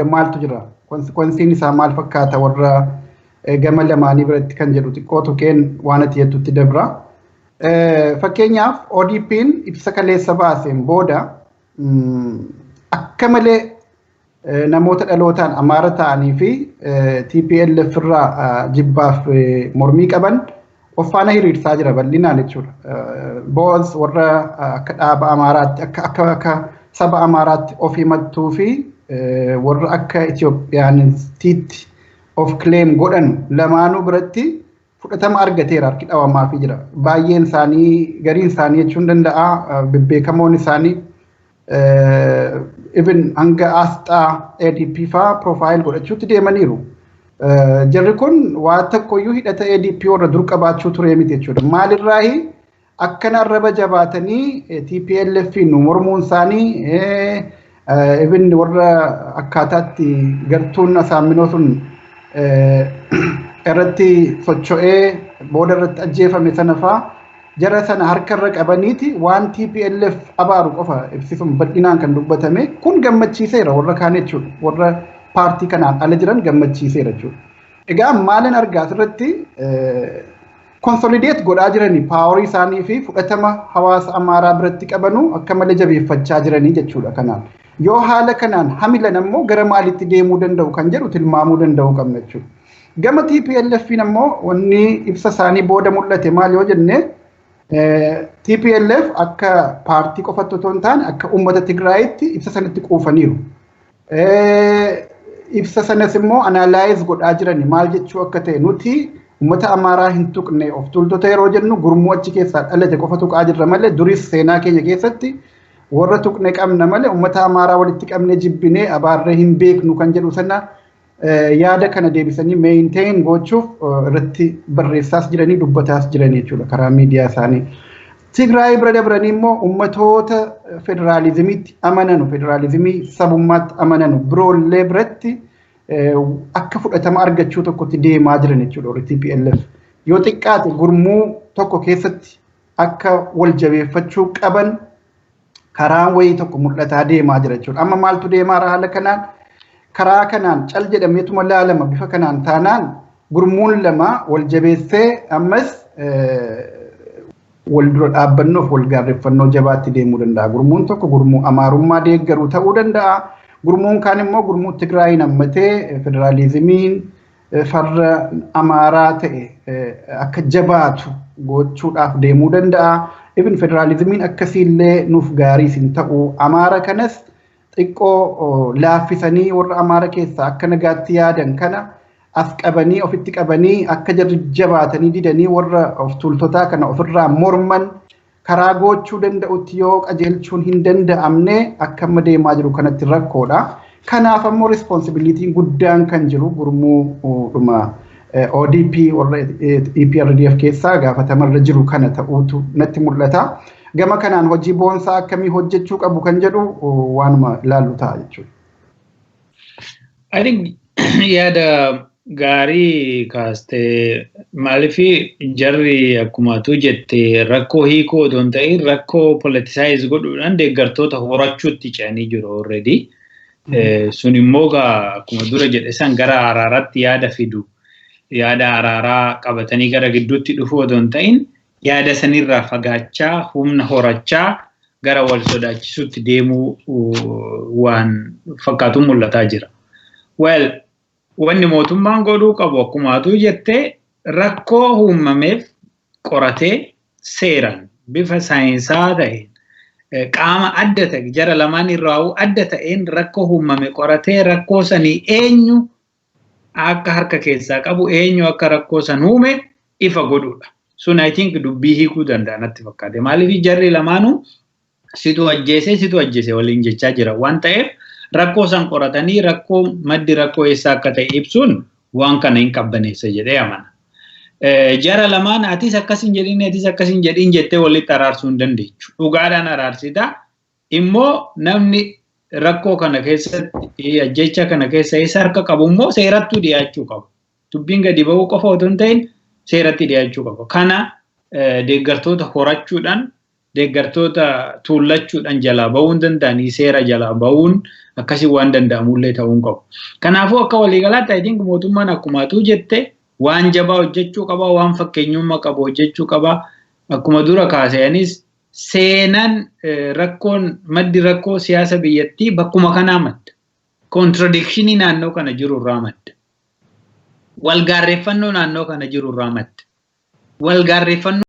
Maaltu jira? Consequenceiin isaa maal fakkaata warra gama lamaanii biratti kan jedhu xiqqoo tuqeen waan ati jettutti dabra. Fakkeenyaaf, ODP'n ibsa kaleessa baaseen booda akka malee namoota dhalootaan Amaara ta'anii fi TPLF irraa jibbaaf mormii qaban of faana hiriirsaa jira bal'inaan jechuudha. Both warra akka dhaaba Amaaraatti, akka saba Amaaraatti of himattuu fi warra akka Itoophiyaanistiitti of claim godhan lamaanuu biratti fudhatama argateera, harki dhawamaafii jira. Baay'een isaanii, gariin isaanii jechuun danda'a, bebbeekamoon isaanii even hanga asxaa ADP faa profile godhachuutti deemaniiru. Jarri kun waa tokkoyyuu hidhata ADP warra dur qabaachuu ture miti jechuudha. Maalirraahi akkana arraba jabaatanii TPLF nu mormuun isaanii, even warra akkaataatti gartuun Asaaminoo sun irratti socho'ee booda irratti ajjeefame sana faa jara sana harkarra qabaniiti waan TPLF abaaru qofa ibsisuun bal'inaan kan dubbatame kun gammachiiseera warra kaan jechuudha. Warra paartii kanaan ala jiran gammachiiseera jechuudha. Egaa maalin argaa asirratti? Consolidate godhaa jiranii powerii isaanii fi fudhatama hawaasa Amaaraa biratti qabanu akka malee jabeeffachaa jiranii jechuudha kanaan. Yoo haala kanaan hamilan ammoo gara maalitti deemuu danda'u kan jedhu tilmaamuu danda'u qabna jechuudha. Gama TPLFin ammoo wanni ibsa isaanii booda mul'ate maal yoo jenne, TPLF akka paartii qofatti otoo hin taane akka uummata Tigraayitti ibsa sanatti quufaniiru. Ibsa sanas immoo analyze godhaa jirani, maal jechuu akka ta'e. Nuti uummata Amaaraa hin tuqne, of tuultota yeroo jennu gurmuu achi keessaa dhalate qofa tuqaa jirra malee, duris seenaa keenya keessatti warra tuqne qabna malee uummata Amaaraa walitti qabne jibbinee abaarree hin beeknu kan jedhu sana, yaada kana deebisanii maintain gochuuf irratti barreessaas jiranii, dubbataas jiranii jechuudha karaa miidiyaa isaanii. Tigraay bira dabranii immoo ummatoota federaalizimiitti amananu, federaalizimii sabummaatti amananu biroollee biratti akka fudhatama argachuu tokkotti deemaa jiran jechuudha warri TPLF. Yoo xiqqaate gurmuu tokko keessatti akka wal jabeeffachuu qaban karaan wayii tokko mul'ataa deemaa jira jechuudha. Amma maaltu deemaa haala kanaan? Karaa kanaan cal jedhameetuma laalama, bifa kanaan taanaan gurmuun lama wal jabeessee ammas wal dura dhaabbannoof wal gaarreeffannoo jabaatti deemuu danda'a. Gurmuun tokko gurmuu Amaarummaa deeggaruu ta'uu danda'a. Gurmuun kaan immoo gurmuu Tigraayin hammatee federaalizimiin farra Amaaraa ta'e akka jabaatu gochuudhaaf deemuu danda'a. Even federaalizimiin akkasiillee nuuf gaarii hin ta'u. Amaara kanas xiqqoo laaffisanii warra Amaara keessaa akka nagaatti yaadan kana as qabanii, ofitti qabanii, akka jarri jabaatanii didanii warra of tuultotaa kana ofirraa morman karaa gochuu danda'utti yoo qajeelchuun hin danda'amne, akka amma deemaa jiru kanatti rakkoodha. Kanaaf ammoo responsibilityn guddaan kan jiru gurmuudhuma ODP warra EPRDF keessaa gaafatamarra jiru kana ta'uutu natti mul'ata. Gama kanaan hojii boonsaa akkamii hojjechuu qabu kan jedhu waanuma ilaallu ta'a jechuudha. I think yaada gaarii kaastee. Maaliif jarri akkuma tu jette rakkoo hiikoo otoo hin ta'in rakkoo politicize godhuudhaan deeggartoota horachuutti ce'anii jiru already. Sun immoo akkuma dura jedhe san gara araaraatti yaada fidu. Yaada araaraa qabatanii gara gidduutti dhufuu otoo hin ta'in yaada sanirraa fagaachaa, humna horachaa, gara wal sodaachisuutti deemuu waan fakkaatu mul'ataa jira. Well, wanni mootummaan godhuu qabu akkuma atuu jettee rakkoo uumameef qoratee seeraan bifa saayinsaa ta'een, qaama adda ta'e jara lamaan irraa adda ta'een rakkoo uumame qoratee, rakkoo sanii eenyu akka harka keessaa qabu, eenyu akka rakkoo san uume ifa godhuudha. Sun I think dubbii hiikuu danda'a natti fakkaate. Maaliif jarri lamaanuu situ ajjeese, situ ajjeese waliin jechaa jira waan ta'eef, rakkoo san qoratanii rakkoo maddi rakkoo eessaa akka ta'e ibsuun waan kana hin qabbaneessa jedhee amana. Jara lamaan atis akkas hin jedhin, atis akkas hin jedhin jettee walitti araarsuu hin dandeechu. Dhugaadhaan araarsita. Immoo namni rakkoo kana keessatti, ajjecha kana keessa eessa harka qabu immoo seerattuu dhiyaachuu qabu. Dubbiin gadi ba'uu qofa otoo hin ta'in seeratti dhiyaachuu qabu. Kana deeggartoota horachuudhaan Deeggartoota tuullachuudhaan jalaa bahuu hin danda'anii, seera jalaa bahuun akkasii waan danda'amullee ta'uu hin qabu. Kanaafuu akka waliigalaatti, I think, mootummaan akkumatuu jette waan jabaa hojjechuu qaba, waan fakkeenyummaa qabu hojjechuu qaba. Akkuma dura kaaseenis seenaan rakkoon maddi rakkoo siyaasa biyyattii bakkuma kanaa madda. Contradiction ii naannoo kana jiru irraa madda. Walgaarreeffannoo naannoo kana jiru irraa madda. Walgaarreeffannoo